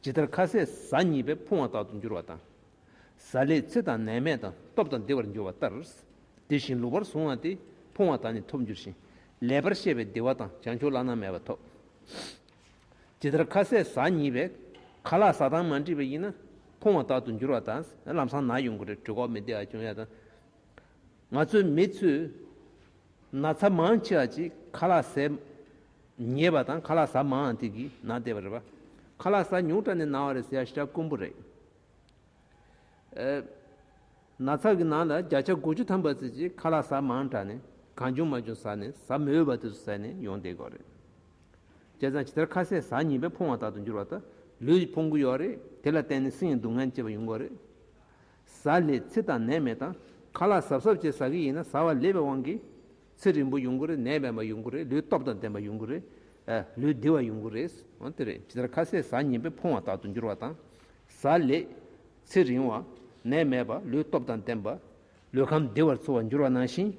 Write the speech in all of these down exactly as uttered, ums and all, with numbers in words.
ཇི་ལྟར་ཁ་ཟས་ཟ་ཉེས་པས་ཕོངས་པ་དག་ཏུ་འགྱུར་བ་དང་། ཟ་ལས་ཚེ་དང་ནད་མེད་དང་སྟོབས་དང་བདེ་བར་འགྱུར་བ་ལྟར། དེ་བཞིན་ལུག་པར་བཟུང་བ་དེ་ཕོངས་པ་དག་ནི་ཐོབ་འགྱུར་ཞིང་། ལེགས་པར་བཤད་པའི་བདེ་བ་དང་བྱང་ཆུབ་བླ་ན་མེད་པ་ཐོབ། ཇི་ལྟར་ཁ་ཟས་ཟ་ཉེས་པས་ཁ་ལག་ཟ་སྟངས་མ་འགྲིག་པ་ཡིན་ན་ཕོངས་པ་དག་ཏུ་འགྱུར་བ་དང་། ལམ་སང་ན་ཡོང་གི་རེད། གྲོད་ཁོག་མི་བདེ་བ་བྱུང་ཡ་དང་། ང་ཚོའི་མི་ཚོས་ན་ཚ་མང་ཆེ་བ་ཅིག་ཁ་ལག་ཟས་ཉེས་པ་དང་ཁ་ལག་ཟ་མང་དེ་གིས་ན་བསྡད་པ་རེད་པ། ཁ་ལག་ཟ་ཉུང་དྲགས་ནས་ན་བ་རེད་ཟེར་ཡ་ཞེ་དྲག་དཀོན་པོ་རེད། ཨེ། ན་ཚ་གི་ནང་ལ་བརྒྱ་ཆ་དགུ་བཅུ་ཐམ་པ་ཙམ་ཅིག་ཁ་ལག་ཟ་མང་དྲགས་ནས་གང་བྱུང་མང་བྱུང་ཟ་ནས་ཟ་མི་འོས་པ་དེ་ཚོ་ཟ་ནས་ཡོང་བསྡད་ཀྱི་ཡོད་རེད། བྱས་ཙང་ཇི་ལྟར་ཁ་ཟས་ཟ་ཉེས་པས་ཕོངས་པ་དག་ཏུ་འགྱུར་བ་དང་། ལུས་ཕོངས་ཀྱི་ཡོད་རེད། དེ་ལ་བརྟེན་ནས་སེམས་ཀྱི་སྡུག་བསྔལ་སྐྱེ་བ་ཡོང་གི་ཡོད་རེད། ཟ་ལས་ཚེ་དང་ནད་མེད་དང་། ཁ་ལག་གཟབ་གཟབ་བྱས་ཟ་གི་ཡིན་ན་ཟ་བ་ལེགས་པའི་དབང་གིས་ཚེ་རིང་པོ་ཡོང་གི་རེད། ནད་མེད་པ་ཡོང་གི་རེད། ལུས་སྟོབས་དང་ལྡན་པ་ཡོང་གི་རེད། ཨ། ལུས་བདེ་བ་ཡོང་གི་རེད། འོ་དེ་རེད། ཇི་ལྟར་ཁ་ཟས་ཟ་ཉེས་པས་ཕོངས་པ་དག་ཏུ་འགྱུར་བ་དང་། ཟ་ལས་ཚེ་རིང་བ། ནད་མེད་པ། ལུས་སྟོབས་དང་ལྡན་པ། ལུས་ཁམས་བདེ་བར་འཚོ་བར་འགྱུར་བ་ནང་བཞིན།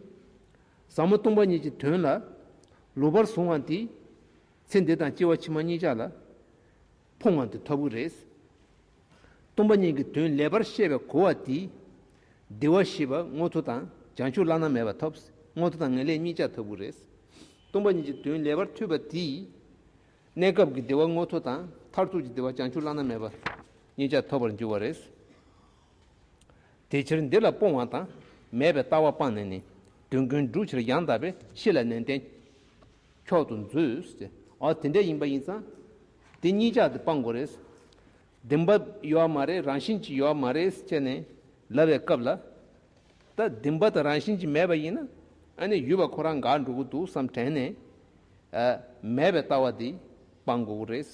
ཟབ་མོ་སྟོང་པ་ཉིད་ཀྱི་དོན་ལ་ལུག་པར་བཟུང་བ་འདིས་ཚེ་འདི་དང་སྐྱེ་བ་ཕྱི་མ་གཉིས་ཆར་ལ་ཕོངས་པ་དེ་ཐོབ་ཀྱི་རེད། སྟོང་པ་ཉིད་ཀྱི་དོན་ལེགས་པར་ཤེས་པའི་གོ་བ་དེས་བདེ་བ་བཞི་པ་མངོན་མཐོ་དང་བྱང་ཆུབ་བླ་ན་མེད་པ་ཐོབ། མངོན་མཐོ་དང་ངེས་ལེགས་གཉིས་ཆར་ཐོབ་ཀྱི་རེད། སྟོང་པ་ཉིད་ཀྱི་དོན་ལེགས་པར་ཐོས་པ་དེས་གནས་སྐབས་ཀྱི་བདེ་བ་མངོན་མཐོ་དང་མཐར་ཐུག་གི་བདེ་བ་བྱང་ཆུབ་བླ་ན་མེད་པ་གཉིས་ཆར་ཐོབ་པར་འགྱུར་བ་རེད། དེ་ཕྱིར་འདི་ལ་སྤོང་བ་དང་མེད་པའི་ལྟ་བ་སྤངས་ནས་ནི་དོན་ཀུན་བསྒྲུབ་ཕྱིར་ཡང་དག་པའི་ཤེས་ལ་ནན་ཏན་མཆོག་ཏུ་མཛོད། ཨ། དེ་འདྲ་ཡིན་པ་ཡིན་ཙང་དེ་གཉིས་ཆར་དེ་སྤང་དགོས་རེད། བདེན་པ་ཡོད་མ་རེད། རང་བཞིན་གྱིས་ཡོད་མ་རེད་ཅེས་ནས་ལབ་པའི་སྐབས་ལ། ད་བདེན་པ་དང་རང་བཞིན་གྱིས་མེད་པ་ཡིན་ན་ཨ་ནི་ཡོད་པ་ཁོ་རང་འགག་འགྲོ་གི་འདུག་བསམ་དྲན་ནས། ཨ། མེད་པའི་ལྟ་བ་དེ་སྤང་དགོས་ཀྱི་རེད།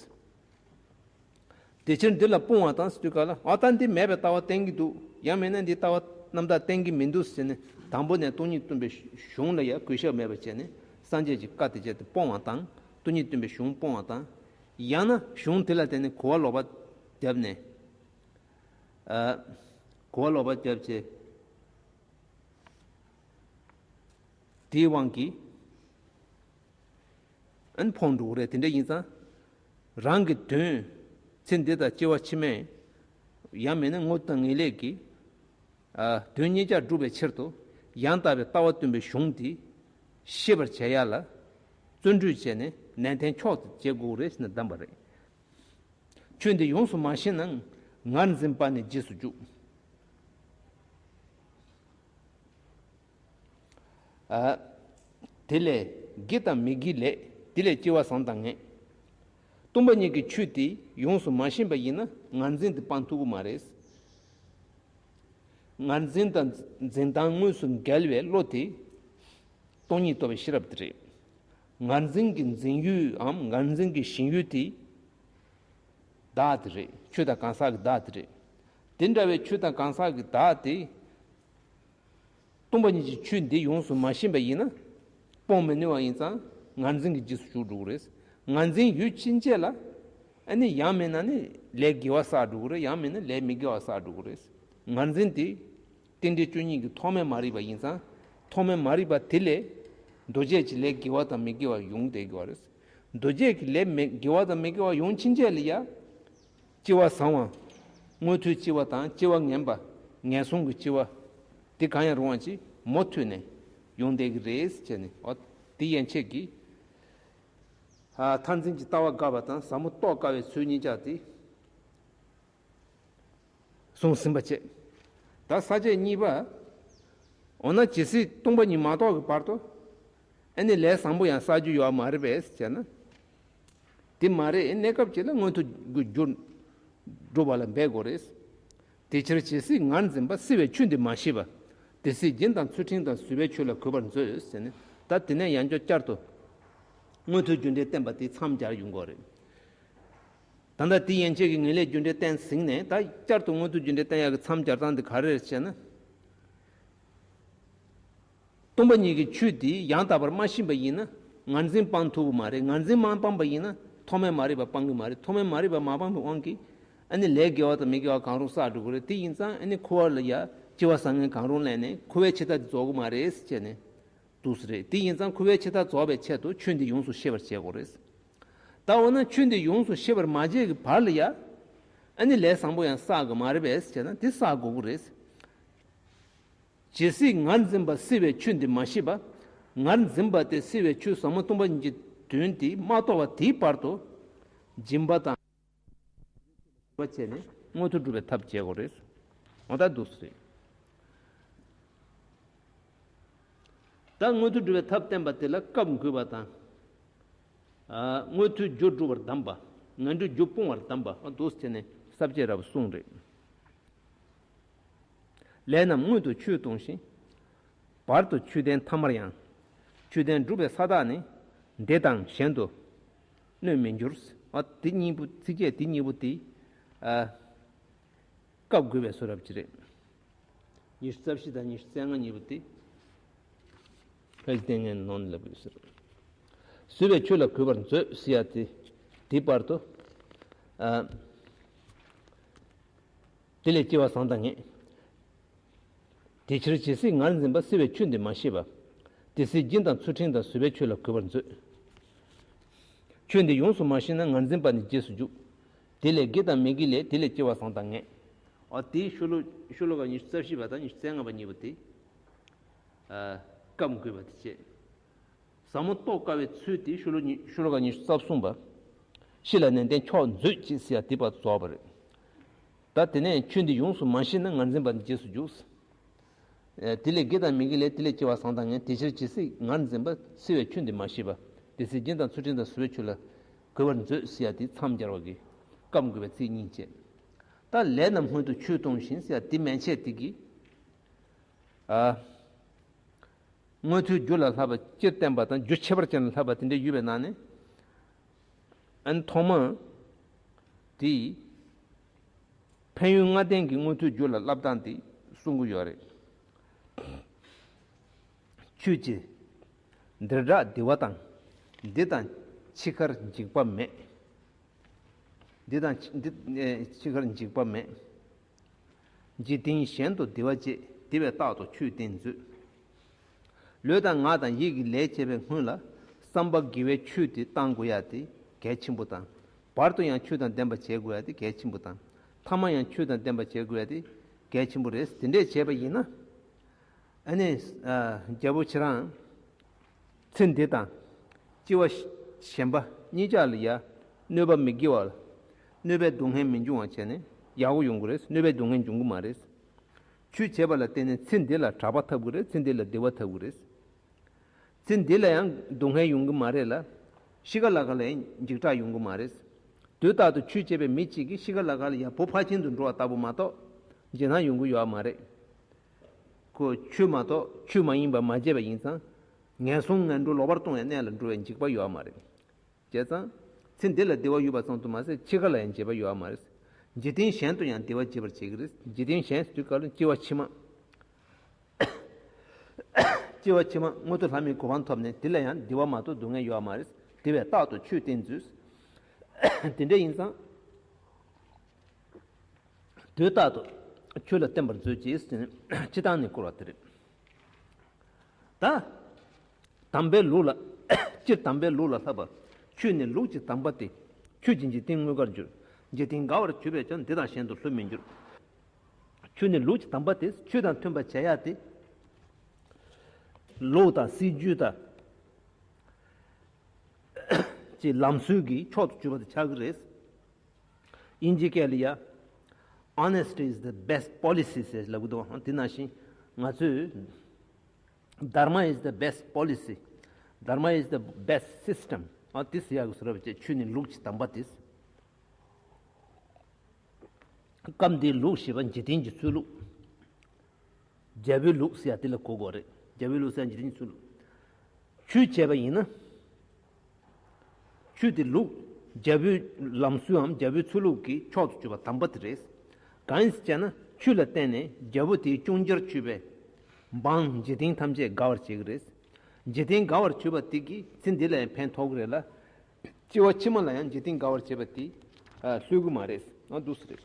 དེ་ཕྱིར་འདི་ལ་སྤོང་བ་དང་ཟེར་དུས་ག་ལ། ཨ། ད་འདི་མེད་པའི་ལྟ་བ་བསྟན་གྱི་འདུག་ཡང་མིན་ན་འདི་ལྟ་བ་རྣམ་དག་བསྟན་གྱི་མི་འདུག་ཟེར་ནས་དང་པོ་ནས་སྟོང་ཉིད་སྟོན་པའི་གཞུང་ལ་ཡང་གུས་ཞབས་མེད་པ་བྱས་ནས་སངས་རྒྱས་ཀྱི་བཀའ་དེ་བྱས་ཏེ་སྤོང་བ་དང་། སྟོང་ཉིད་སྟོན་པའི་གཞུང་སྤོང་བ་དང་། ཡང་ན་གཞུང་དེ་ལ་བརྟེན་ནས་གོ་བ་ལོག་པ་བརྒྱབ་ནས། ཨ། གོ་བ་ལོག་པ་བརྒྱབ་བྱས། དེའི་དབང་གིས་ཨན་ཕོངས་འགྲོ་གི་རེད། དེ་འདྲ་ཡིན་ཙང་རང་གི་དོན་ཚེ་འདི་དང་སྐྱེ་བ་ཕྱི་མའི་ཡང་མིན་ན་མངོན་མཐོ་དང་ངེས་ལེགས་ཀྱི། ཨ། དོན་གཉིས་ཆར་སྒྲུབ་པའི་ཕྱིར་དུ་ཡང་དག་པའི་ལྟ་བ་སྟོན་པའི་གཞུང་འདི་ཤེས་པར་བྱ་ཡ་ལ་བརྩོན་འགྲུས་བྱས་ནས་ནན་ཏན་མཆོག་ཏུ་བྱེད་དགོས་རེད་ཟེར་ནས་གདམས་པ་རེད། ཆོས་འདི་ཡོངས་སུ་མ་ཤེས་ན་ངར་འཛིན་པ་ནི་རྗེས་སུ་འཇུག་ཨ། དེ་ལས་དགེ་དང་མི་དགེའི་ལས། དེ་ལས་སྐྱེ་བ་བཟང་དང་ངན། སྟོང་པ་ཉིད་ཀྱི་ཆོས་དེ་ཡོངས་སུ་མ་ཤེས་པ་ཡིན་ན་ངར་འཛིན་དེ་སྤང་ཐུབ་ཀྱི་མ་རེད། ངར་འཛིན་དང་འཛིན་སྟངས་དངོས་སུ་འགལ་བའི་བློ་དེ་སྟོང་ཉིད་རྟོགས་པའི་ཤེས་རབ་དེ་རེད། ངར་འཛིན་གྱི་འཛིན་ཡུལ་འམ་ངར་འཛིན་གྱི་ཞེན་ཡུལ་དེ་བདག་དེ་རེད། ཆོས་དང་གང་ཟག་གི་བདག་དེ་རེད། དེ་འདྲ་བའི་ཆོས་དང་གང་ཟག་གི་བདག་དེ་སྟོང་པ་ཉིད་ཀྱི་ཆོས་འདི་ཡོངས་སུ་མ་ཤེས་པ་ཡིན་ན་སྤོང་མི་ནུས་པ་ཡིན་ཙང་ངར་འཛིན་གྱི་རྗེས་སུ་ཞུགས་འགྲོ་གི་རེད། ངར་འཛིན་ཡོད་ཕྱིན་ཆད་ལ་ཨ་ནི་ཡང་མིན་ན་ནི་ལས་དགེ་བ་བསགས་འགྲོ་གི་རེད། ཡང་མིན་ན་ལས་མི་དགེ་བ་བསགས་འགྲོ་གི་རེད། ངར་འཛིན་དེ་རྟེན་འབྲེལ་བཅུ་གཉིས་ཀྱི་ཐོག་མའི་མ་རིག་པ་ཡིན་ཙང་ཐོག་མའི་མ་རིག་པ་དེ་ལས་འདུ་བྱེད་ཀྱི་ལས་དགེ་བ་དང་མི་དགེ་བ་ཡོང་བསྡད་དགོས་པ་རེད། འདུ་བྱེད་ཀྱི་ལས་མི་དགེ་བ་དང་མི་དགེ་བ་ཡོང་ཕྱིན་ཆད་ལ་ཡ། སྐྱེ་བ་བཟང་བ། མངོན་མཐོའི་སྐྱེ་བ་དང་སྐྱེ་བ་ངན་པ། ངན་སོང་གི་སྐྱེ་བ། དེ་གང་ཡང་རུང་བ་ཅིག་མུ་མཐུད་ནས་ཡོང་བསྡད་ཀྱི་རེད་ཟེར་ནས། འོ། དེ་ཡན་ཆད་ཀྱིས། ཨ། མཐར་འཛིན་གྱི་ལྟ་བ་དགག་པ་དང་ཟབ་མོ་རྟོགས་དཀའ་བའི་ཚུལ་གཉིས་ཆར་དེ་གསུངས་ཟིན་པ་བྱས། ད་ས་བཅད་གཉིས་པ། འོ་ན་ཇི་སྲིད་སྟོང་པ་ཉིད་མ་རྟོགས་ཀྱི་བར་དུ་ཨ་ནི་ལས་བཟང་པོ་ཡང་བསགས་རྒྱུ་ཡོད་མ་རེད་པས་ཟེར་ན། དེ་མ་རེད། གནས་སྐབས་ཅིག་ལ་མངོན་མཐོ་གི་རྒྱུར་སྒྲུབ་པ་ལ་འབད་དགོས་རེད། དེ་ཕྱིར་ཇི་སྲིད་ངར་འཛིན་པ་སྲིད་པའི་ཆོས་འདི་མ་ཤེས་པ། དེ་སྲིད་སྦྱིན་དང་ཚུལ་ཁྲིམས་དང་བཟོད་པའི་ཆོས་ལ་གུས་པར་མཛོད་ཟེར་ནས། ད་དེ་ནས་ཡང་བསྐྱར་བསྐྱར་དུ་མངོན་མཐོའི་རྒྱུ་འབྲས་བསྟན་པ་དེ་མཚམས་སྦྱར་ཡོང་དགོས་རེད། ད་ལྟ་དེ་ཡན་ཆད་ཀྱི་ངེས་ལེགས་རྒྱུ་འབྲས་བསྟན་ཟིན་ནས་ད་བསྐྱར་དུ་མངོན་མཐོའི་རྒྱུ་འབྲས་བསྟན་ཡག་གི་མཚམས་སྦྱར་སྟངས་དེ་ག་རེ་རེད་ཟེར་ན། སྟོང་པ་ཉིད་ཀྱི་ཆོས་དེ་ཡང་དག་པར་མ་ཤེས་པ་ཡིན་ན་ངར་འཛིན་སྤང་ཐུབ་ཀྱི་མ་རེད། ངར་འཛིན་མ་སྤངས་པ་ཡིན་ན་ཐོག་མའི་མ་རིག་པ་སྤང་གི་མ་རེད། ཐོག་མའི་མ་རིག་པ་མ་སྤངས་པའི་དབང་གིས་ཨ་ནི་ལས་དགེ་བ་དང་མི་དགེ་བ་གང་རུང་བསགས་འགྲོ་གི་རེད། དེ་ཡིན་ཙང་ཨ་ནི་འཁོར་བ་ལ་ཡ་སྐྱེ་བ་བཟང་ངན་གང་རུང་ལེན་ནས་འཁོར་བའི་ཆད་ལྟ་དེ་རྫོགས་ཀྱི་མ་རེད་ཟེར་ནས་འདུག་ས་རེད། དེ་ཡིན་ཙང་འཁོར་བའི་ཆད་ལྟ་རྫོགས་པའི་ཆེད་དུ་ཆོས་འདི་ཡོངས་སུ་ཤེས་པར་བྱེད་དགོས་རེད། ད་འོ་ན་ཆོས་འདི་ཡོངས་སུ་ཤེས་པར་མ་བྱས་ཀྱི་བར་ལ་ཡ། ཨ་ནི་ལས་བཟང་པོ་ཡང་བསགས་དགོས་མ་རེད་པས་ཟེར་ན་དེ་བསགས་དགོས་ཀྱི་རེད། ཇི་སྲིད་ངར་འཛིན་པ་བསིལ་བའི་ཆུ་འདི་མ་ཞི་བ། ངར་འཛིན་པ་དེ་བསིལ་བའི་ཆུ་ཟབ་མོ་སྟོང་པ་ཉིད་ཀྱི་དོན་དེ་མ་རྟོགས་པ་དེའི་བར་དུ་སྦྱིན་པ་དང་། བྱས་ནས་མངོན་མཐོ་སྒྲུབ་པའི་ཐབས་བྱེད་དགོས་རེད། འོ་ད་འདུག་སེ་རེད། ད་མངོན་མཐོ་སྒྲུབ་པའི་ཐབས་བསྟན་པ་དེ་ལ་སྐབས་འགོད་པ་དང་། ཨ། མངོན་མཐོའི་རྒྱུ་སྒྲུབ་པར་གདམས་པ། ངན་འགྲོའི་རྒྱུ་སྤོང་བར་གདམས་པ། འདུག་སེ་བྱས་ནས་ས་བཅད་རབ་གསུངས་རེད། ལས་རྣམས་སྔོན་དུ་ཆུས་གཏོང་ཞིང་། བར་དུ་ཆུ་ལྡན་ཐ་མར་ཡང་། ཆུ་ལྡན་སྒྲུབ་པའི་ས་དག་ནི། འདི་དང་གཞན་དུ་སྣོད་མི་འགྱུར། ཨ། དེ་གཉིས་པོ་ཚིགས་བཅད་དེ་གཉིས་པོ་དེ། ཨ། སྐབས་འགོད་པའི་བཟོ་འདྲ་ཅིག་རེད། ཉི་ཤུ་རྩ་བཞི་དང་ཉི་ཤུ་རྩ་ལྔ་གཉིས་པོ་དེ། ཕལ་ཆེར་ལྟས་ངན་ནོན་ལབ་ཡོད་ཟེར། བཟོད་པའི་ཆུ་ལ་གུས་པར་མཛོད་ཟེར་ཡ་དེ། དེའི་བར་དུ། ཨ། དེ་ལས་སྐྱེ་བ་བཟང་དང་ངན། དེ་ཕྱིར་ཇི་སྲིད་ངར་འཛིན་པ་བསིལ་བའི་ཆུ་འདི་མ་ཞི་བ། དེ་སྲིད་སྦྱིན་དང་ཚུལ་ཁྲིམས་དང་བཟོད་པའི་ཆུ་ལ་གུས་པར་མཛོད། ཆོས་འདི་ཡོངས་སུ་མ་ཞི་ན་ངར་འཛིན་པ་ནི་རྗེས་སུ་འཇུག། དེ་ལས་དགེ་དང་མི་དགེ་ལས་དེ་ལས་སྐྱེ་བ་བཟང་དང་ངན། ཨ། དེའི་ཤོ་ལོ་ཤོ་ལོ་ཀ་ཉི་ཤུ་རྩ་བཞི་པ་དང་ཉི་ཤུ་རྩ་ལྔ་པ་གཉིས་པོ་དེ། ཨ། སྐབས་འགོད་པ་དེ་བྱས། ཟབ་མོ་རྟོགས་དཀའ་བའི་ཚུལ་དེ་ཤོ་ལོ་ཉི་ཤོ་ལོ་ཀ་ཉི་ཤུ་རྩ་གསུམ་པ། ཤི་ལ་ནན་ཏན་མཆོག་མཛོད་ཅིག་ཟེར་ཡ་དེ་བར་དུ་རྫོགས་པ་རེད། ད་དེ་ནས་ཆོས་འདི་ཡོངས་སུ་མ་ཞི་ན་ངར་འཛིན་པ་ནི་རྗེས་སུ་འཇུག། ཨ། དེ་ལས་དགེ་དང་མི་དགེ་ལས་དེ་ལས་སྐྱེ་བ་བཟང་དང་ངན། དེ་ཕྱིར་ཇི་སྲིད་ངར་འཛིན་པ་བསིལ་བའི་ཆུ་འདི་མ་ཞི་བ། དེ་སྲིད་སྦྱིན་དང་ཚུལ་ཁྲིམས་དང་བཟོད་པའི་ཆུ་ལ་གུས་པར་མཛོད་ཟེར་ཡ་དེ་མཚམས་སྦྱར་བ་གི་སྐབས་འགོད་པའི་ཚིག་གཉིས་བཅས། ད་ལས་རྣམས་སྔོན་དུ་ཆུས་གཏོང་ཞིང་ཟེར་ཡ་དེ་མན་ཆད་དེ་གི། ཨ། མངོན་མཐོའི་རྒྱུ་ལ་བསླབ་པ་སྤྱིར་བསྟན་པ་དང་རྒྱུ་ཁྱད་པར་ཅན་ལ་བསླབ་པ་དེ་འདྲ་ཡོད་པའི་ནང་ནས། ཨ་ནི་ཐོག་མ་དེ། ཕན་ཡོན་ལྔ་ལྡན་གྱི་མངོན་མཐོའི་རྒྱུ་ལ་བསླབ་སྟངས་དེ་གསུང་གི་ཡོད་རེད། ཆོས་ཀྱི་འདི་དག་འདི་བ་དང་། འདི་དང་འཆི་ཁར་འཇིགས་པ་མེད། འདི་དང་འཆི་འདི་ཨེ་འཆི་ཁར་འཇིགས་པ་མེད། འཇིག་རྟེན་གཞན་དུ་འདི་བ་བྱེད། དེ་བས་རྟག་ཏུ་ཆོས་བསྟན་མཛོད། ལུས་དང་ངག་དང་ཡིད་ཀྱི་ལས་བྱེད་པའི་སྔོན་ལ་བསམ་པ་དགེ་བའི་ཆོས་དེ་བཏང་དགོས་ཡ་དེ་གལ་ཆེན་པོ་དང་། བར་དུ་ཡང་ཆོས་དང་ལྡན་པ་བྱེད་དགོས་ཡ་དེ་གལ་ཆེན་པོ་དང་། ཐ་མ་ཡང་ཆོས་དང་ལྡན་པ་བྱེད་དགོས་ཡ་དེ་གལ་ཆེན་པོ་རེད། དེ་འདྲས་བྱས་པ་ཡིན་ན། ཨ་ནི། ཨ། རྒྱལ་པོ་ཁྱེད་རང་། ཚེ་འདི་དང་། སྐྱེ་བ་གཞན་པ་གཉིས་ཆར་ལ་ཡ། གནོད་པ་མི་དགེ་བ་ལ། གནོད་པའི་སྡུག་བསྔལ་མི་འབྱུང་བ་བྱས་ནས་ཡག་པོ་ཡོང་གི་རེད། གནོད་པའི་སྡུག་བསྔལ་འབྱུང་གི་མ་རེད། ཆོས་བྱས་པ་ལ་བརྟེན་ནས་ཚེ་འདི་ལ་གྲགས་པ་ཐོབ་གི་རེད། ཚེ་འདི་ལ་བདེ་བ་ཐོབ་གི་རེད། ཚེ་འདི་ལ་ཡང་སྡུག་བསྔལ་ཡོང་གི་མ་རེད་ལ། ཤི་ཁ་ལ་ཁ་ལ་ཡང་འཇིགས་སྐྲག་ཡོང་གི་མ་རེད། དུས་རྟག་ཏུ་ཆོས་བྱེད་པའི་མི་གཅིག་གིས་ཤི་ཁ་ལ་ཁ་ལ་ཡང་བུ་ཕ་ཆེན་དུ་འགྲོ་བ་ལྟ་བུ་མ་གཏོགས་འཇིགས་སྣང་ཡོང་གི་ཡོད་མ་རེད། ཁོ་ཆོས་མ་གཏོགས་ཆོས་མ་ཡིན་པ་མ་བྱས་པ་ཡིན་ཙང་། ངན་སོང་ངན་འགྲོ་ལོག་པར་ལྟུང་བའི་གནས་ལ་འགྲོ་བའི་འཇིགས་པ་ཡོད་མ་རེད། བྱས་ཙང་། ཚེ་འདི་ལ་བདེ་བ་ཡོད་པ་ཙམ་དུ་མ་ཟད་འཆི་ཁ་ལ་ཡང་བརྗེད་པ་ཡོད་མ་རེད། འཇིག་རྟེན་གཞན་དུ་ཡང་བདེ་བ་བརྗེད་པར་བྱེད་ཀྱི་རེད། འཇིག་རྟེན་གཞན་ཟེར་དུས་སྐབས་ལ་སྐྱེ་བ་ཕྱི་མ། སྐྱེ་བ་ཕྱི་མ་མངོན་མཐོ་ལྷ་མིའི་གོ་འཕང་ཐོབ་ནས་དེ་ལ་ཡང་བདེ་བ་མ་གཏོགས་སྡུག་བསྔལ་ཡོད་མ་རེད། དེ་བས་རྟག་ཏུ་ཆོས་བསྟན་མཛོད། དེ་འདྲ་ཡིན་ཙང་། དུས་རྟག་ཏུ་ཆོས་ལ་བརྟེན་པར་མཛོད་ཅེས་ཟེར་ནས་སྤྱི་བཏང་ནས་བསྐུར་བ་དེ་རེད། ད། དམ་པའི་ལུགས་ལ། སྤྱིར་དམ་པའི་ལུགས་ལ་བསླབ་པ། ཆོས་ནི་ལུགས་ཀྱི་དམ་པ་སྟེ། ཆོས་ཀྱིས་འཇིག་རྟེན་དངོས་གར་བསྒྱུར། འཇིག་རྟེན་དགའ་བར་གྱུར་པས་ཀྱང་། འདི་དང་གཞན་དུ་ལྷུར་མི་འགྱུར། ཆོས་ནི་ལུགས་ཀྱི་དམ་པ་སྟེ། ཆོས་དང་མཐུན་པར་བྱ་ཡག་སྟེ། ལུགས་དང་སྲིད་ཇུས་དང་། ཅེས་ལམ་སྲོལ་གྱི་མཆོག་ཏུ་གྱུར་པ་དེ་ཆགས་ཀྱི་རེད། དབྱིན་ཇིའི་སྐད་ལ་ཡ། Honesty is the best policy ཟེར་ལབ་ཀྱི་འདུག་དེ་ནང་བཞིན་ང་ཚོས། Dharma is the best policy. Dharma is the best system. ཨ་དེ་ཟེར་ཡག་གི་བཟོ་འདྲ་བྱས་ཆོས་ནི་ལུགས་ཀྱི་དམ་པ་དེ། སྐབས་འདིའི་ལུགས་ཞེས་པ་འཇིག་རྟེན་གྱི་ཚུལ་ལུགས། རྒྱལ་པོའི་ལུགས་ཟེར་ཡ་དེ་ལ་གོ་དགོས་རེད། རྒྱལ་པོའི་ལུགས་ཟེར་ཡ་འཇིག་རྟེན་གྱི་ཚུལ་ལུགས། ཆོས་བྱས་པ་ཡིན་ན། ཆོས་དེ་ལུགས། རྒྱལ་པོའི་ལམ་སྲོལའམ་རྒྱལ་པོའི་ཚུལ་ལུགས་ཀྱི་མཆོག་ཏུ་གྱུར་པ་དམ་པ་དེ་རེད། གང་ཡིན་ཟེར་བྱས་ན་ཆོས་ལ་བརྟེན་ནས་རྒྱལ་པོ་དེའི་ཅུང་རྒྱར་ཆུད་པའི་འབངས་འཇིག་རྟེན་ཐམས་ཅད་དགའ་བར་བྱེད་ཀྱི་རེད། འཇིག་རྟེན་དགའ་བར་གྱུར་པ་དེ་གིས་ཚེ་འདི་ལ་ཡང་ཕན་ཐོགས་ཀྱི་རེད་ལ། སྐྱེ་བ་ཕྱི་མ་ལ་ཡང་འཇིག་རྟེན་དགའ་བར་བྱེད་པ་དེ་ལྷོད་ཀྱི་མ་རེད། ཨ་འདུག་སེ་རེད།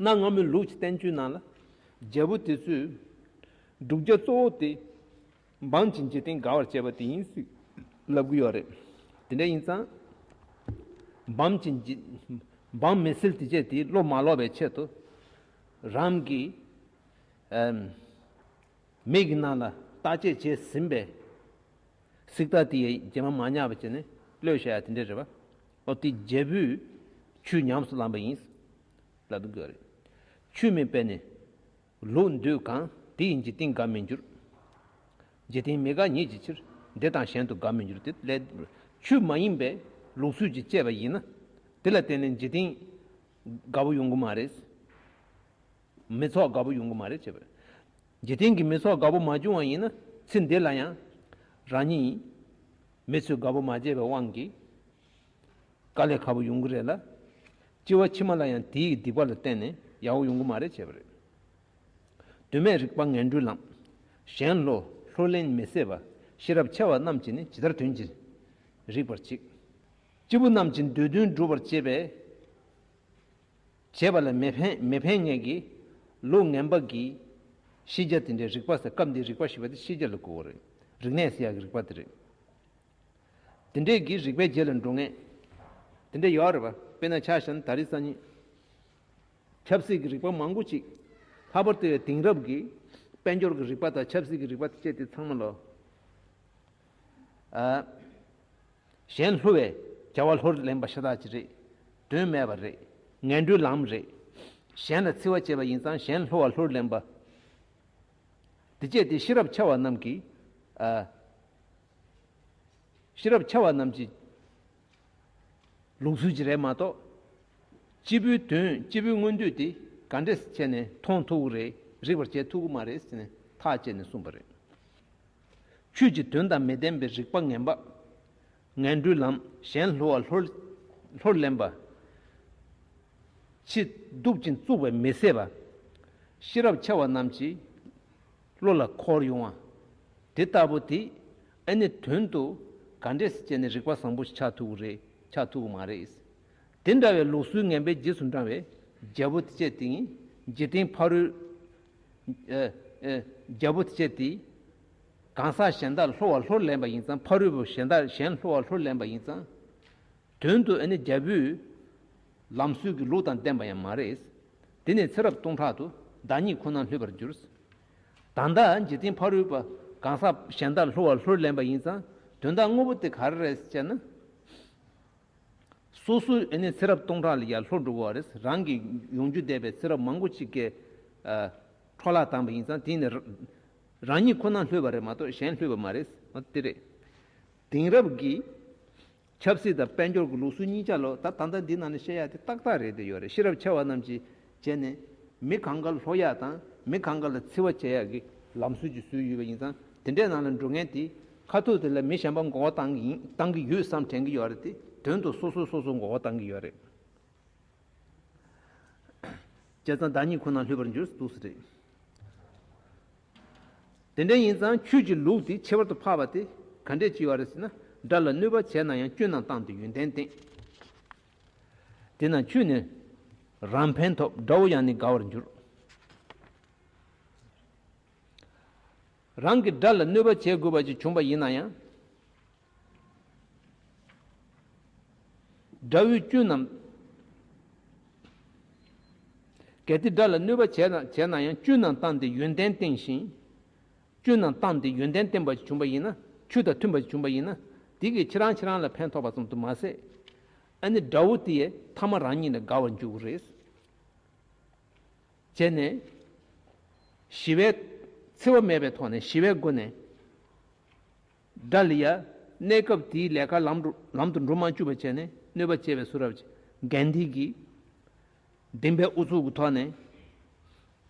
གནའ་སྔ་མོའི་ལུགས་ཀྱི་བསྟན་བཅོས་ནང་ལ་རྒྱལ་པོ་དེ་ཚོས་བསྒྲུབ་བྱ་གཙོ་བོ་དེ། འབངས་ཀྱི་འཇིག་རྟེན་དགའ་བར་བྱེད་པ་དེ་ཡིན་ཟེར་ལབ་ཀྱི་ཡོད་རེད། དེ་འདྲ་ཡིན་ཙང་། འབངས་ཀྱི་འཇིག་འབངས་མི་སེར་དེ་བྱས་དེ་བློ་མ་ལོག་པའི་ཆེད་དུ། རང་གི་ཨམ་མིག་གི་ནང་ལ་བརྟག་དཔྱད་བྱས་ཟིན་པའི་སྲིད་ད་དེ་ཡི་རྗེས་མ་མ་ཉར་བ་བྱས་ནས་གློད་བྱ་ཡ་དེ་འདྲ་རེད་པ། ཨོ་དེ་རྒྱལ་པོས་ཆོས་ཉམས་སུ་བླངས་པ་ཡིན། ལབ་དགོས་རེད། ཆོས་མིན་པས་ནི་ལུགས་འདོད་གང་། དེ་ཡི་འཇིག་རྟེན་དགའ་མི་འགྱུར། འཇིག་རྟེན་མི་དགའ་ཉིད་ཀྱི་ཕྱིར། འདི་དང་གཞན་དུ་དགའ་མི་འགྱུར། དེ་ལས་ཆོས་མ་ཡིན་པའི་ལུགས་སྲོལ་གྱིས་བཅད་པ་ཡིན་ན། དེ་ལ་བརྟེན་ནས་འཇིག་རྟེན་དགའ་པོ་ཡོང་གི་མ་རེད། མི་ཚོགས་དགའ་པོ་ཡོང་གི་མ་རེད་བྱས་པ་རེད། འཇིག་རྟེན་གྱི་མི་ཚོགས་དགའ་པོ་མ་བྱུང་བ་ཡིན་ན། ཚེ་འདི་ལ་ཡང་རང་ཉིད་མི་ཚོས་དགའ་པོ་མ་བྱས་པའི་དབང་གིས། དཀའ་ལས་ཁག་པོ་ཡོང་གི་རེད་ལ། སྐྱེ་བ་ཕྱི་མ་ལ་ཡང་དེའི་སྡིག་པ་ལ་བརྟེན་ནས་ཡག་པོ་ཡོང་གི་མ་རེད་བྱས་པ་རེད། དོན་མེད་རིགས་པ་ངན་འགྲོའི་ལམ། གཞན་བསླུ་བསླུ་ལེན་མི་བྱེད་པ། ཤེས་རབ་ཆེ་བ་རྣམས་ཀྱིས་ནི་ཇི་ལྟར་དོན་གྱིས་རིག་པར་བྱེད། སྐྱེས་བུ་རྣམས་ཀྱི་འདོད་དོན་སྒྲུབ་པར་བྱེད་པའི། བྱེད་པ་ལ་མི་ཕན་མི་ཕན་ངེས་ཀྱི་ལུགས་ངན་པ་གི་ཤེས་བྱ་དེ་འདྲའི་རིགས་པ་ཟེར། སྐབས་འདིའི་རིགས་པ་ཞེས་པ་དེ་ཤེས་བྱ་ལ་གོ་བ་རེད། རིག་གནས་ཟེར་ཡག་གི་རིགས་པ་དེ་རེད། དེ་འདྲས་ཀྱི་རིགས་པའི་རྗེས་ལ་འགྲོ་ངེས། དེ་འདྲས་ཡོད་རེད་པ། དཔེར་ན་ཆ་བཞག་ན་ད་རེས་སང་ཉིན་ཆབ་སྲིད་ཀྱི་རིགས་པ་མང་པོ་ཅིག་ལྷག་པར་དུ་དེང་རབས་ཀྱི་དཔལ་འབྱོར་གྱི་རིགས་པ་དང་ཆབ་སྲིད་ཀྱི་རིགས་པ་དེ་བཅས་དེ་ཚང་མ་ལོ། ཨ། གཞན་བསླུ་བའི་བྱ་བ་ལྷུར་ལེན་པ་ཤ་སྟག་ཅིག་རེད། དོན་མེད་པ་རེད། ངན་འགྲོའི་ལམ་རེད། གཞན་ལ་འཚེ་བ་བྱས་པ་ཡིན་ཙང་གཞན་བསླུ་བ་ལྷུར་ལེན་པ། དེ་བཅས་དེ་ཤེས་རབ་ཆེ་བ་རྣམས་ཀྱིས། ཨ། ཤེས་རབ་ཆེ་བ་རྣམས་ཀྱི་ལུགས་སྲོལ་གྱི་རེད་མ་གཏོགས། སྐྱེས་བུའི་དོན་སྐྱེས་བུའི་མངོན་འདོད་དེ་ག་འདྲས་བྱས་ནས་མཐོང་ཐུབ་ཀྱི་རེད། རིག་པར་བྱེད་ཐུབ་ཀྱི་མ་རེད་ཟེར་ནས་ཐག་བཅད་ནས་གསུངས་པ་རེད། ཆོས་ཀྱི་དོན་དང་མི་ལྡན་པའི་རིགས་པ་ངན་པ། ངན་འགྲོའི་ལམ། གཞན་བསླུ་བ་ལྷུར་ལྷུར་ལེན་པ། ཕྱི་སྡུག་ཅིང་བཙུགས་པའི་མི་བཟད་པ། ཤེས་རབ་ཆེ་བ་རྣམས་ཀྱི་བློ་ལ་འཁོར་ཡོང་བ། དེ་ལྟ་བུ་དེ་ཨ་ནི་དོན་དུ་ག་འདྲས་སེ་བྱས་ནས་རིགས་པ་བཟང་པོ་ཞིག་ཆགས་ཐུབ་ཀྱི་རེད། ཆགས་ཐུབ་ཀྱི་མ་རེད། དེ་འདྲ་བའི་ལུགས་སྲོལ་ངན་པའི་རྗེས་སུ་འབྲང་བའི་རྒྱལ་པོ་དེ་བཅས་དེ་ཡིན། འཇིག་རྟེན་ཕ་རོལ། ཨེ་ཨེ་རྒྱལ་པོ་དེ་བཅས་དེ། གང་ཟག་གཞན་དག་བསླུ་བ་ལྷུར་ལེན་པ་ཡིན་ཙང་། ཕ་རོལ་པོ་གཞན་དག་གཞན་བསླུ་བ་ལྷུར་ལེན་པ་ཡིན་ཙང་། དོན་དུ་ཨ་ནི་རྒྱལ་པོས་ལམ་སྲོལ་གྱི་ལུགས་དང་ལྡན་པ་ཡང་མ་རེད། དེ་ནས་ཚེ་རབས་སྟོང་ཕྲག་ཏུ་བདག་ཉིད་ཁོ་ན་ལྷོད་པར་འགྱུར། ད་ལྟ་འཇིག་རྟེན་ཕ་རོལ་པོ་གང་ཟག་གཞན་དག་བསླུ་བ་ལྷུར་ལེན་པ་ཡིན་ཙང་དོན་དག་དངོས་པོ་དེ་ག་རེ་རེད་ཟེར་ན། སོ་སོའི་ཨ་ནི་ཚེ་རབས་སྟོང་ཕྲག་ལ་ཡར་ལྷོ་འགྲོ་གི་ཡོད་རེད། རང་གི་ཡོང་རྒྱུ་བསྡད་པའི་ཚེ་རབས་མང་པོ་ཅིག་གི་ཨ་འཕྲོ་བརླག་བཏང་པ་ཡིན་ཙང་དེ་ནི་ར་རང་ཉིད་ཁོ་ན་ལྷོད་པ་རེད་མ་གཏོགས་གཞན་ལྷོད་པ་མ་རེད། འོ་དེ་རེད། དེང་རབས་ཀྱི་ཆབ་སྲིད་དང་དཔལ་འབྱོར་གྱི་ལུགས་སྲོལ་གཉིས་ཆ་ལོ། ད་ད་ལྟ་འདི་ནང་ནས་བཤད་ཡ་དེ་ཏག་ཏག་རེད་དེ་ཡོད་རེད། ཤེས་རབ་ཆེ་བ་རྣམས་ཀྱིས་བྱས་ནས་མི་གང་ག་ལ་ལྷོ་ཡག་དང་མི་གང་ག་ལ་འཚེ་བ་བྱེད་ཡག་གི་ལམ་སྲོལ་གྱི་སྲོལ་ཡོད་པ་ཡིན་ཙང་དེ་འདྲའི་ནང་ལ་འགྲོ་མཁན་དེ་ཁ་ཐུག་དེ་ལ་མི་གཞན་པ་མགོ་བ་བཏང་གི་ཡིན། བཏང་གི་ཡོད་བསམ་དྲན་གི་ཡོད་རེད་དེ། དོན་དུ་སོ་སོས་སོ་སོ་མགོ་བ་བཏང་གི་ཡོད་རེད། བྱས་ཙང་བདག་ཉིད་ཁོ་ན་ལྷོད་པར་འགྱུར་འདུག་ཟེར་རེད། དེ་འདྲ་ཡིན་ཙང་ཆོས་ཀྱི་ལུགས་དེ་ཁྱད་པར་དུ་འཕགས་པ་དེ་ག་འདྲས་ཅིག་ཡོད་རེད་ཟེར་ན། དགྲ་ལ་གནོད་པ་བྱས་ན་ཡང་སྐྱོན་རྣམས་བཏང་སྟེ་ཡོན་ཏན་བསྟན། དེས་ན་ཆོས་ནི་རང་ཕན་ཐོགས། དགྲ་བོ་ཡང་ནི་དགའ་བར་འགྱུར། རང་གིས་དགྲ་ལ་གནོད་པ་བྱེད་དགོས་པ་ཅིག་བྱུང་པ་ཡིན་ན་ཡང་། དགྲ་བོའི་སྐྱོན་རྣམས། གལ་ཏེ་དགྲ་ལ་གནོད་པ་བྱས་ན་བྱས་ན་ཡང་སྐྱོན་རྣམས་བཏང་སྟེ་ཡོན་ཏན་བསྟན་ཞིང་། སྐྱོན་རྣམས་བཏང་སྟེ་ཡོན་ཏན་བསྟན་པ་ཞིག་བྱུང་པ་ཡིན་ན། ཆོས་དང་མཐུན་པ་ཞིག་བྱུང་པ་ཡིན་ན། དེ་གིས་ཁྱེད་རང་ཁྱེད་རང་ལ་ཕན་ཐོགས་པ་ཙམ་དུ་མ་ཟད། ཨ་ནི་དགྲ་བོ་དེ་ཡི་ཐ་མ་རང་ཉིད་ལ་དགའ་བར་འགྱུར་གྱི་རེད། བྱས་ནས། ཞི་བའི། འཚེ་བ་མེད་པའི་ཐོག་ནས་ཞི་བའི་སྒོ་ནས། དགྲ་ལ་ཡ། གནས་སྐབས་དེའི་ལས་ཀ་ལམ་དུ་ལམ་དུ་འགྲོ་མ་བཅུག་པ་བྱས་ནས་གནོད་པ་བྱས་པའི་བཟོ་འདྲ་ཅིག་འགན་འདི་གིས། འདིང་པའི་ཨུ་ཚུགས་ཀྱི་ཐོག་ནས།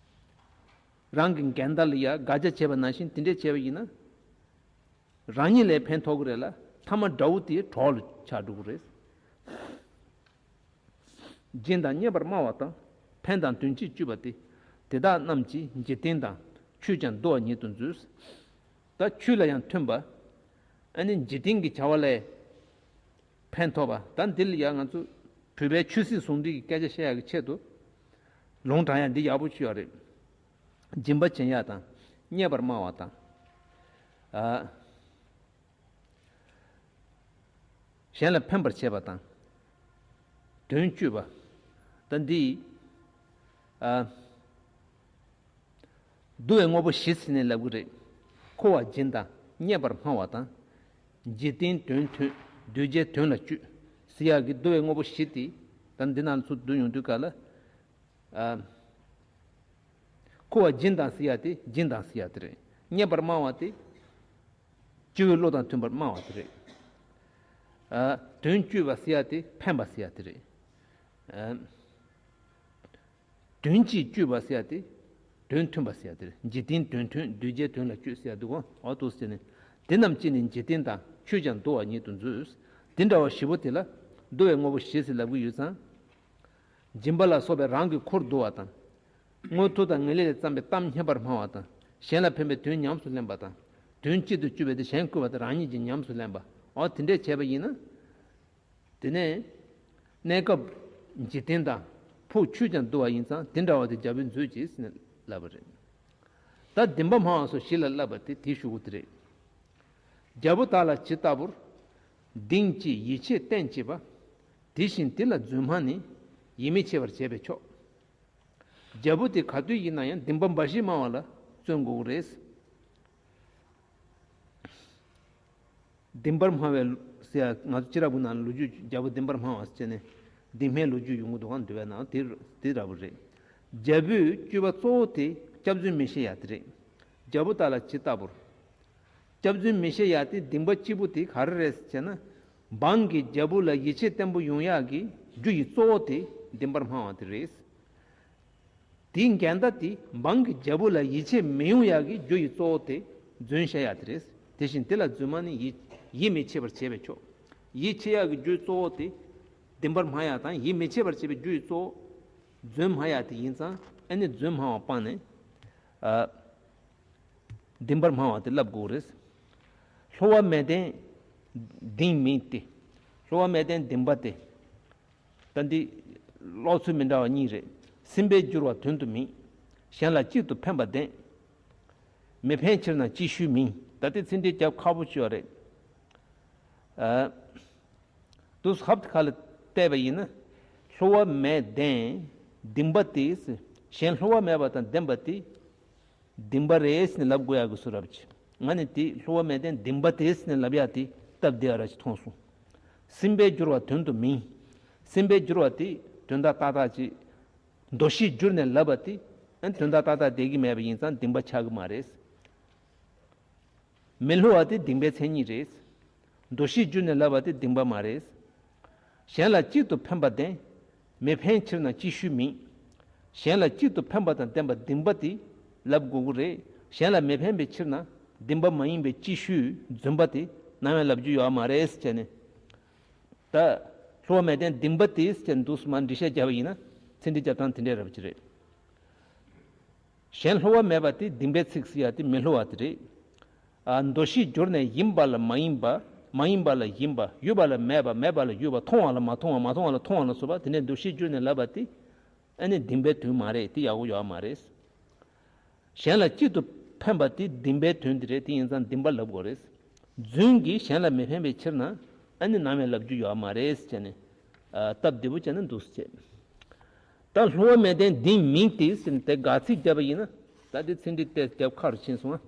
རང་གི་འགན་དག་ལ་ཡ་དགག་བྱ་བྱས་པ་ནང་བཞིན་དེ་འདྲས་བྱས་པ་ཡིན་ན། རང་ཉིད་ལ་ཕན་ཐོགས་ཀྱི་རེད་ལ། ཐ་མ་དགྲ་བོ་དེའི་གྲོགས་ལ་ཆགས་འགྲོ་གི་རེད། སྦྱིན་དང་རྙེད་པར་སྨྲ་བ་དང་། ཕན་དང་དོན་སྤྱིར་སྤྱོད་པ་སྟེ། དེ་དག་རྣམས་ཀྱིས་འཇིག་རྟེན་དང་། ཆོས་ཀྱང་འདུལ་བ་ཉིད་དུ་མཛོད། ད་ཆོས་ལ་ཡང་མཐུན་པ། ཨ་ནི་འཇིག་རྟེན་གྱི་བྱ་བ་ལས་ཕན་ཐོགས་པ། ད་འདི་ལ་ཡང་ང་ཚོ་བོད་པའི་ཆོས་སྲིད་ཟུང་འབྲེལ་གྱི་སྐད་ཆ་བཤད་ཡག་གི་ཆེད་དུ་ལུང་དྲངས་ཡག་འདི་ཡག་པོ་ཅིག་ཡོད་རེད། སྦྱིན་པ་བྱེད་ཡག་དང་། རྙེད་པར་སྨྲ་བ་དང་། ཨ། གཞན་ལ་ཕན་པར་བྱེད་པ་དང་། དོན་སྤྱོད་པ། ད་འདི། ཨ། བསྡུ་བའི་དངོས་པོ་བཞི་ཟེར་ནས་ལབ་གི་རེད། འཁོར་བ་སྦྱིན་དང་རྙེད་པར་སྨྲ་བ་དང་། འཇིག་རྟེན་དོན་མཐུན་གདུལ་བྱའི་དོན་ལ་སྤྱོད་ཟེར་ཡག་གི་བསྡུ་བའི་དངོས་པོ་བཞི་དེ། ད་འདི་ནང་ཚུར་བསྡུ་ཡོང་དུས་ག་ལ། ཨ། འཁོར་བ་སྦྱིན་དང་ཟེར་ཡག་དེ་སྦྱིན་དང་ཟེར་ཡག་དེ་རེད། རྙེད་པར་སྨྲ་བ་དེ་སྤྱི་བོའི་བློ་དང་མཐུན་པར་སྨྲ་བ་དེ་རེད། ཨ། དོན་སྤྱོད་པ་ཟེར་ཡག་དེ་ཕན་པ་ཟེར་ཡག་དེ་རེད། ཨ། དོན་གཅིག་སྤྱོད་པ་ཟེར་ཡག་དེ། དོན་མཐུན་པ་ཟེར་ཡག་དེ་རེད། འཇིག་རྟེན་དོན་མཐུན་གདུལ་བྱའི་དོན་ལ་སྤྱོད་ཟེར་ཡག་དེ་གོ། འོ་འདུག་ཟེར་ནས། དེ་རྣམས་ཀྱིས་ནི་འཇིག་རྟེན་དང་ཆོས་ཀྱང་བསྡུ་བ་ཉིད་དུ་མཛོད། དེ་འདྲ་བ་བཞི་པོ་དེ་ལ་བསྡུ་བའི་དངོས་པོ་བཞི་ཟེར་ལབ་ཀྱི་ཡོད་ཙང་། སྦྱིན་པ་ལ་སོགས་པའི་རང་གི་འཁོར་བསྡུ་བ་དང་། དངོས་མཐོ་དང་ངེས་ལེགས་ལས་བརྩམས་པའི་གཏམ་སྙན་པར་སྨྲ་བ་དང་། གཞན་ལ་ཕན་པའི་དོན་ཉམས་སུ་ལེན་པ་དང་། དོན་གཅིག་ཏུ་སྤྱོད་པའི་དེ་གཞན་བསྐུལ་བ་དང་རང་ཉིད་ཀྱིས་ཉམས་སུ་ལེན་པ། འོ་དེ་འདྲས་བྱས་པ་ཡིན་ན། དེ་ནས། གནས་སྐབས་འཇིག་རྟེན་དང་ཕུགས་ཆོས་ཀྱང་བསྡུ་བ་ཡིན་ཙང་དེ་འདྲ་བ་དེ་རྒྱལ་པོས་མཛོད་ཅིག་ཟེར་ནས་ལབ་པ་རེད། ད་བདེན་པར་སྨྲ་བ་སོགས་བཞི་ལ་བསླབ་པ་དེ་དེའི་གཞུག་གུ་དེ་རེད། རྒྱལ་པོ་དག་ལ་ཇི་ལྟ་བུར། གདིང་གཅིག་ཡིད་ཆེས་བསྟན་བྱེད་པ། དེ་བཞིན་དེ་ལ་རྫུན་སྨྲ་ནི། ཡིད་མི་ཆེས་པར་བྱས་པས་ཆོག་རྒྱལ་པོ་དེ་ག་དུས་ཡིན་ན་ཡང་བདེན་པ་འབའ་ཞིག་སྨྲ་བ་ལ་བརྩོན་དགོས་ཀྱི་རེད། བདེན་པར་སྨྲ་བའི་ཟེར་ཡ་ང་ཚོ་སྤྱིར་རབ་ཀྱི་ནང་ལོ་རྒྱུས་རྒྱལ་པོ་བདེན་པར་སྨྲ་བ་ཟེར་ནས་བདེན་སྨྲའི་ལོ་རྒྱུས་ཡོང་གི་འདུག་ག་འདུལ་བའི་ནང་དེ་དེ་འདྲ་པོ་རེད། རྒྱལ་པོའི་སྤྱོད་པ་གཙོ་བོ་དེ་སྐྱབས་བརྫུན་མི་ཤེས་ཡ་དེ་རེད། རྒྱལ་པོ་དག་ལ་ཇི་ལྟ་བུར། སྐྱབས་བརྫུན་མི་ཤེས་ཡ་དེ་གདིང་པ་གཅིག་པུ་དེ་ག་རེ་རེད་ཟེར་ན། འབངས་ཀྱིས་རྒྱལ་པོ་ལ་ཡིད་ཆེས་བརྟན་པོ་ཡོང་ཡག་གི་རྒྱུ་ཡི་གཙོ་བོ་དེ་བདེན་པར་སྨྲ་བ་དེ་རེད། དེའི་འགལ་ཟླ་དེ་འབངས་ཀྱིས་རྒྱལ་པོ་ལ་ཡིད་ཆེས་མི་ཡོང་ཡག་གི་རྒྱུ་ཡི་གཙོ་བོ་དེ་རྫུན་བཤད་ཡག་དེ་རེད། དེ་བཞིན་དེ་ལ་རྫུན་སྨྲ་ནི་ཡིད་ཡིད་མི་ཆེས་པར་བྱས་པས་ཆོག་ཡིད་ཆེས་ཡག་གི་རྒྱུའི་གཙོ་བོ་དེ་བདེན་པར་སྨྲ་ཡག་དང་ཡིད་མི་ཆེས་པར་བྱེད་པའི་རྒྱུ་ཡི་གཙོ་བོ་རྫུན་སྨྲ་ཡག་དེ་ཡིན་ཙང་ཨ་ནི་རྫུན་སྨྲ་བ་སྤངས་ནས། ཨ། བདེན་པར་སྨྲ་བ་དེ་བསླབ་དགོས་རེད། སློ་བ་མལ་སྟན་གདིང་མིན་ཏེ། སློ་བ་མལ་སྟན་གདིང་པ་སྟེ། ད་འདི་ཀློག་ཚུལ་མི་འདྲ་བ་གཉིས་རེད། སྲིན་པོའི་སྦྱོར་བ་དོན་དུ་མིན། གཞན་ལ་གཅིག་ཏུ་ཕན་པ་ལྡན། མི་ཕན་ཕྱིར་ན་ཅིག་ཤོས་མིན། ད་ལྟའི་ཚིག་འགྲེལ་རྒྱབ་ཁག་པོ་ཅིག་ཡོད་རེད། ཨ། དུས་ཧབ་ཁ་ལ་བལྟས་པ་ཡིན་ན། སློ་བ་མལ་ལྡན་གདིང་པ་སྟེ། གཞན་སློ་བ་མེད་པ་དང་ལྡན་པ་སྟེ། གདིང་པ་རེད་ཟེར་ནས་ལབ་དགོས་ཡག་གི་སུ་རབ་ཅིག་ང་ནི་དེ་སློ་བ་མལ་སྟན་གདིང་པ་དེ་ཟེར་ནས་ལབ་ཡག་དེ་སྟབས་བདེ་བ་ར་ཅིག་མཐོང་སོང་། སྲིན་པོའི་སྦྱོར་བ་དོན་དུ་མིན། སྲིན་པོའི་སྦྱོར་བ་དེ་དོན་དག་ཏག་ཏག་ཅིག་མདོ་བཞི་བསྒྱུར་ནས་ལབ་པ་དེ་ཨ་དོན་དག་ཏག་ཏག་བསྡད་ཀྱི་མེད་པ་ཡིན་ཙང་གདིང་པ་ཆགས་ཀྱི་མ་རེད། མི་སློ་བ་དེ་གདིང་པའི་མཚན་ཉིད་རེད། མདོ་བཞི་བསྒྱུར་ནས་ལབ་པ་དེ་གདིང་པ་མ་རེད། གཞན་ལ་གཅིག་ཏུ་ཕན་པ་ལྡན། མི་ཕན་ཕྱིར་ན་ཅིག་ཤོས་མིན། གཞན་ལ་གཅིག་ཏུ་ཕན་པ་དང་ལྡན་པ་གདིང་པ་དེ་ལབ་དགོས་ཀྱི་རེད། གཞན་ལ་མི་ཕན་པའི་ཕྱིར་ན་གདིང་པ་མ་ཡིན་པའི་ཅིག་ཤོས་རྫུན་པ་དེ་ནམ་ཡང་ལབ་རྒྱུ་ཡོད་མ་རེད་ཟེར་ནས། ད། སློ་བ་མལ་སྟན་གདིང་པ་དེ་ཟེར་འདུག་སེ་མར་འགྲེལ་བཤད་བརྒྱབ་པ་ཡིན་ན་ཚིག་འགྲེལ་རྒྱབ་སྟངས་དེ་འདྲའི་རབ་ཅིག་རེད། གཞན་སློ་བ་མེད་པ་དེ་གདིང་པའི་ཚིག་ཟེར་ཡ་དེ་མི་སློ་བ་དེ་རེད། ཨ། མདོ་བཞི་བསྒྱུར་ནས་ཡིན་པ་ལ་མ་ཡིན་པ། མ་ཡིན་པ་ལ་ཡིན་པ། ཡོད་པ་ལ་མེད་པ། མེད་པ་ལ་ཡོད་པ། མཐོང་བ་ལ་མ་མཐོང་བ། མ་མཐོང་བ་ལ་མཐོང་བ་ལ་སོགས་པ་དེ་ནས་མདོ་བཞི་བསྒྱུར་ནས་ལབ་པ་དེ་ཨ་ནི་གདིང་པའི་དོན་མ་རེད། དེ་ཡག་པོ་ཡོད་མ་རེད། གཞན་ལ་གཅིག་ཏུ་ཕན་པ་དེ་གདིང་པའི་དོན་དེ་རེད། དེ་ཡིན་ཙང་གདིང་པ་ལབ་དགོས་རེད། རྫུན་གྱིས་གཞན་ལ་མི་ཕན་པའི་ཕྱིར་ན་ཨ་ནི་ནམ་ཡང་ལབ་རྒྱུ་ཡོད་མ་རེད་ཟེར་ནས། ཨ། སྟབས་བདེ་པོ་བྱས་ན་འདུག་ཟེར། ད་སློ་བ་མལ་སྟན་གདིང་མིན་ཏེ་ཟེར་ནས་དེ་དགག་ཚིག་བརྒྱབ་པ་ཡིན་ན། ད་དེ་ཚིག་འགྲེལ་དེ་རྒྱབ་ཁ་རུ་ཕྱིན་སོང་ང་།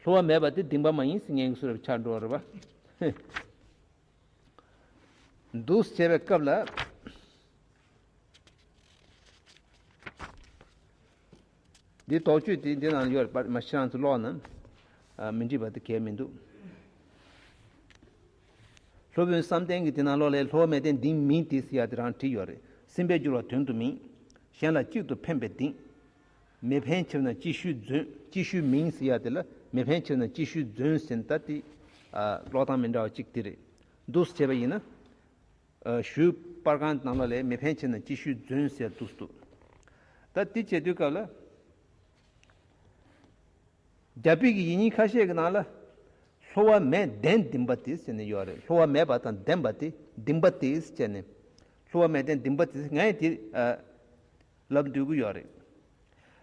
སློ་བ་མེད་པ་དེ་གདིང་པ་མ་ཡིན་ཟེར་ངེས་ཀྱི་སུ་རབ་ཆགས་འགྲོ་བ་རེད་པ། འདུག་སེ་བྱས་པའི་སྐབས་ལ། འདི་དོགས་གཅོད་དེ་འདི་ནང་ཡོད་རེད་པ། མ་གཞི་རང་ཚོ་ཀློག་ན། ཨ། མི་འགྲིག་པ་དེ་གལ་མི་འདུག་སློབ་དཔོན་བསམ་གཏན་གྱིས་དེ་ནང་ཀློག་ལས་སློ་བ་མལ་སྟན་གདིང་མིན་ཏེ་ཟེར་ཡ་དེ་རང་བྲིས་ཡོད་རེད། སྲིན་པོའི་སྦྱོར་བ་དོན་དུ་མིན། གཞན་ལ་གཅིག་ཏུ་ཕན་པའི་གདིང་། མི་ཕན་ཕྱིར་ན་ཅིག་ཤོས་རྫུན། ཅིག་ཤོས་མིན་ཟེར་ཡ་དེ་ལ་མི་ཕན་ཕྱིར་ན་ཅིག་ཤོས་རྫུན་ཟེར་ན་ད་དེ། ཨ། ཀློག་སྟངས་མི་འདྲ་བ་གཅིག་དེ་རེད། འདུག་སེ་བྱས་པ་ཡིན་ན། ཨ། ཞུས་པར་ཁང་ནང་ལོགས་ལས་མི་ཕན་ཕྱིར་ན་ཅིག་ཤོས་རྫུན་ཟེར་འདུག་སེ་འདུག་ད་དེ་བྱེད་དུས་སྐབས་ལ། རྒྱ་བོད་ཀྱི་ཡིག་རྙིང་ཁ་ཤས་ཀྱི་ནང་ལ། སློ་བ་མལ་སྟན་གདིང་པ་སྟེ་ཟེར་ནས་ཡོད་རེད། སློ་བ་མེད་པ་དང་ལྡན་པ་སྟེ་གདིང་པ་སྟེ་ཟེར་ནས། སློ་བ་མལ་སྟན་གདིང་པ་སྟེ་ངས་དེ། ཨ། ལབ་འདོད་ཀྱི་ཡོད་རེད།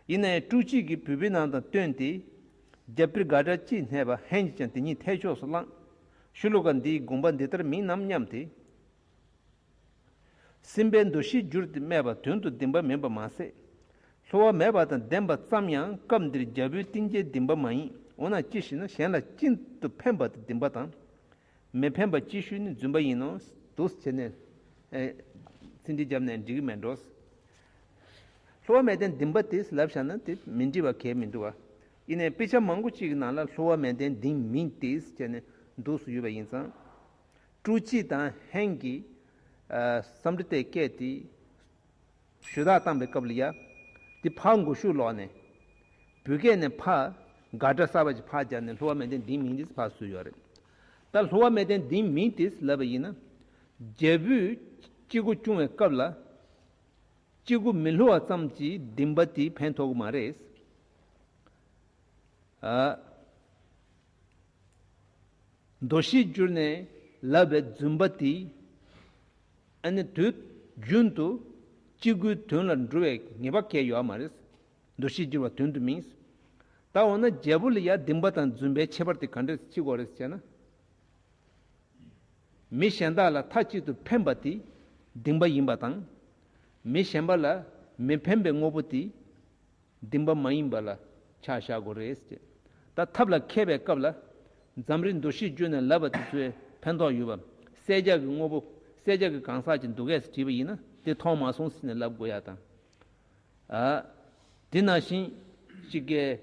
ཡིན་ནའི་སྤྲུལ་སྐྱིད་ཀྱིས་བོད་པའི་ནང་དང་བསྟུན་ཏེ། རྒྱ་བོད་དགག་སྒྲ་ཅི་སྨྲས་པ་ཧན་གྱིས་ཀྱང་དེ་ཉིད་ཐལ་ཕྱོགས་སུ་བླངས། ཤོ་ལོ་ཀ་འདིའི་དགོངས་པ་འདི་ལྟར་མིན་ནམ་སྙམ་སྟེ། སྲིད་པའི་འདུ་ཤེས་བསྒྱུར་ཏེ་སྨྲས་པ་དོན་དུ་བདེན་པ་མིན་པ་མ་ཟད། སླུ་བ་མེད་པ་དང་ལྡན་པ་ཙམ་ཡང་སྐབས་འདིར་རྒྱལ་པོའི་གཏིང་སྐྱེལ་བདེན་པ་མ་ཡིན། འོ་ན་ཅི་ཞེ་ན། གཞན་ལ་ཤིན་ཏུ་ཕན་པ་དེ་བདེན་པ་དང་། མི་ཕན་པ་ཅིག་ཤོས་ནི་རྫུན་པ་ཡིན་ནོ། འདུག་བྱས་ནས་ཨེ་ཚིག་འགྲེལ་བརྒྱབ་ནས་འགྲིག་གི་མེད་འགྲོ། སླུ་བ་མེད་ལྡན་བདེན་པ་དེ་ལབ་བཞག་ན་དེ་མི་འགྲིག་པ་གང་ཡང་མི་འདུག་བ། ཡིན་ནའི་དཔེ་ཆ་མང་པོ་ཅིག་གི་ནང་ལ་སླུ་བ་མེད་ལྡན་བདེན་མིན་ཏེ་བྱས་ནས་འདུག་སེ་ཡོད་པ་ཡིན་ཙང་། ཀྲུའུ་ཅི་དང་ཧན་གྱིས་ཨ་བསམ་འགྲུབ་སྟེ་བཀལ་ཏེ་ཞུ་དག་བཏང་པའི་སྐབས་ལ་ཡ། དེ་ཕར་མགོ་གཞུག་ལོག་ནས་བོད་སྐད་ནས་ཕར་དགག་སྒྲ་གསར་པ་ཅིག་ཕར་སྦྱར་ནས་སླུ་བ་མེད་ལྡན་བདེན་མིན་ཏེ་ཕར་བཟོས་ཡོད་རེད། ད་སླུ་བ་མེད་ལྡན་བདེན་མིན་ཏེ་ལབ་པ་ཡིན་ན། རྒྱལ་པོས་སྐྱེ་དགུ་སྐྱོང་བའི་སྐབས་ལ། སྐྱེ་དགུ་མི་སླུ་བ་ཙམ་གྱིས་བདེན་པ་དེ་ཕན་ཐོགས་ཀྱི་མ་རེད། ཨ། འདུ་ཤེས་བསྒྱུར་ནས་ལབ་པའི་རྫུན་པ་དེ། ཨ་ནི་དུས་རྒྱུན་དུ་སྐྱེ་དགུའི་དོན་ལ་འགྲོ་བའི་ངེས་པ་གང་ཡང་ཡོད་མ་རེད། འདུ་ཤེས་བསྒྱུར་བ་དོན་དུ་མིན། ད་འོ་ན་རྒྱལ་པོ་ལ་ཡ་བདེན་པ་དང་རྫུན་པའི་ཁྱད་པར་དེ་ག་འདྲས་ཕྱེ་དགོས་རེད་ཟེར་ན། མི་གཞན་དག་ལ་མཐའ་གཅིག་ཏུ་ཕན་པ་དེ་བདེན་པ་ཡིན་པ་དང་། མི་གཞན་པ་ལ་མི་ཕན་པའི་དངོས་པོ་དེ་བདེན་པ་མ་ཡིན་པ་ལ་ཆ་བཞག་དགོས་རེད་ཟེར། ད་ཐབས་ལ་མཁས་པའི་སྐབས་ལ་འཛམ་རིག་འདུ་ཤེས་བསྒྱུར་ནས་ལབ་པ་དེ་ཚོས་ཕན་ཐོགས་ཡོད་པ། གསལ་རྒྱག་གི་དངོས་པོ་གསལ་རྒྱག་གི་གང་ཟག་ཅིག་འདུག་གས་ཟེར་དྲིས་པ་ཡིན་ན་དེ་མཐོང་མ་སོང་ཟེར་ནས་ལབ་དགོས་ཡ་དང་། ཨ། དེ་ནང་བཞིན་གཅིག་གིས།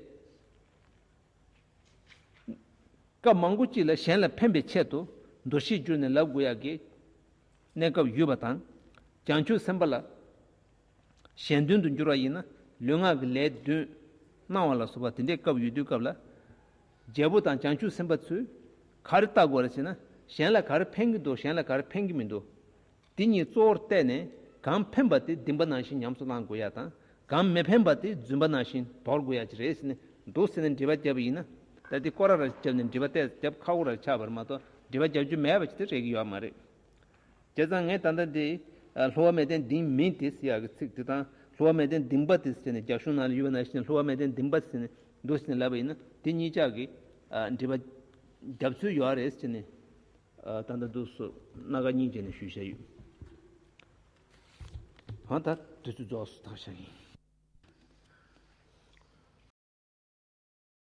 སྐབས་མང་པོ་གཅིག་ལ་གཞན་ལ་ཕན་པའི་ཆེད་དུ་འདུ་ཤེས་བསྒྱུར་ནས་ལབ་དགོས་ཡག་གི་གནས་སྐབས་ཡོད་པ་དང་། བྱང་ཆུབ་སེམས་དཔའ་ལ་གཞན་དོན་དུ་འགྱུར་བ་ཡིན་ན་ལུས་ངག་གི་ལས་བདུན་གནང་བ་ལ་སོགས་པ་དེ་འདྲའི་སྐབས་ཡོད་དུས་སྐབས་ལ། རྒྱལ་པོ་དང་བྱང་ཆུབ་སེམས་དཔའ་ཚོས་ག་རེ་ལྟ་དགོས་རེད་ཟེར་ན། གཞན་ལ་ག་རེ་ཕན་གྱི་འདུག་གཞན་ལ་ག་རེ་ཕན་གྱི་མི་འདུག་དེ་གཉིས་གཙོ་བོར་བལྟས་ནས་གང་ཕན་པ་དེ་བདེན་པ་ནང་བཞིན་ཉམས་སུ་བླང་དགོས་ཡ་དང་། གང་མི་ཕན་པ་དེ་རྫུན་པ་ནང་བཞིན་དོར་དགོས་ཡ་ཅིག་རེད་ཟེར་ནས་འདུག་ཟེར་ནས་འགྲེལ་པ་བརྒྱབ་པ་ཡིན་ན། ད་དེ་སྐོར་ར་ར་བརྒྱབ་ནས་འགྲེལ་པ་བལྟས་བརྒྱབ་ཁག་པོ་ར་ཆགས་པར་མ་གཏོགས་འགྲེལ་པ་བརྒྱབ་རྒྱུ་མེད་པ་ཅིག་དེ་རེད་ཀྱི་ཡོད་མ་རེད། བྱས་ཙང་ངས་ད་ལྟ་འདི་སླུ་བ་མེད་ལྡན་བདེན་མིན་ཏེ་ཟེར་ཡག་གི་ཚིག་དེ་དང་སླུ་བ་མེད་ལྡན་བདེན་པ་དེ་ཟེར་ནས་རྒྱ་གཞུང་ནང་ལ་ཡོད་པ་ནང་བཞིན་སླུ་བ་མེད་ལྡན་བདེན་པ་ཟེར་ནས་འདུག་ཟེར་ནས་ལབ་པ་ཡིན་ན་དེ་གཉིས་ཆ་གི་འགྲེལ་པ་བརྒྱབ་ཚུལ་ཡོད་རེད་ཟེར་ནས། ད་ལྟ་འདུག་སོ་སྣ་ཁ་གཉིས་བྱས་ནས་ཞུས་བཞག་ཡོད། ཨ་ད་དུས་ཚོད་རྫོགས་སུ་ཐག་བཞག་ཡིན།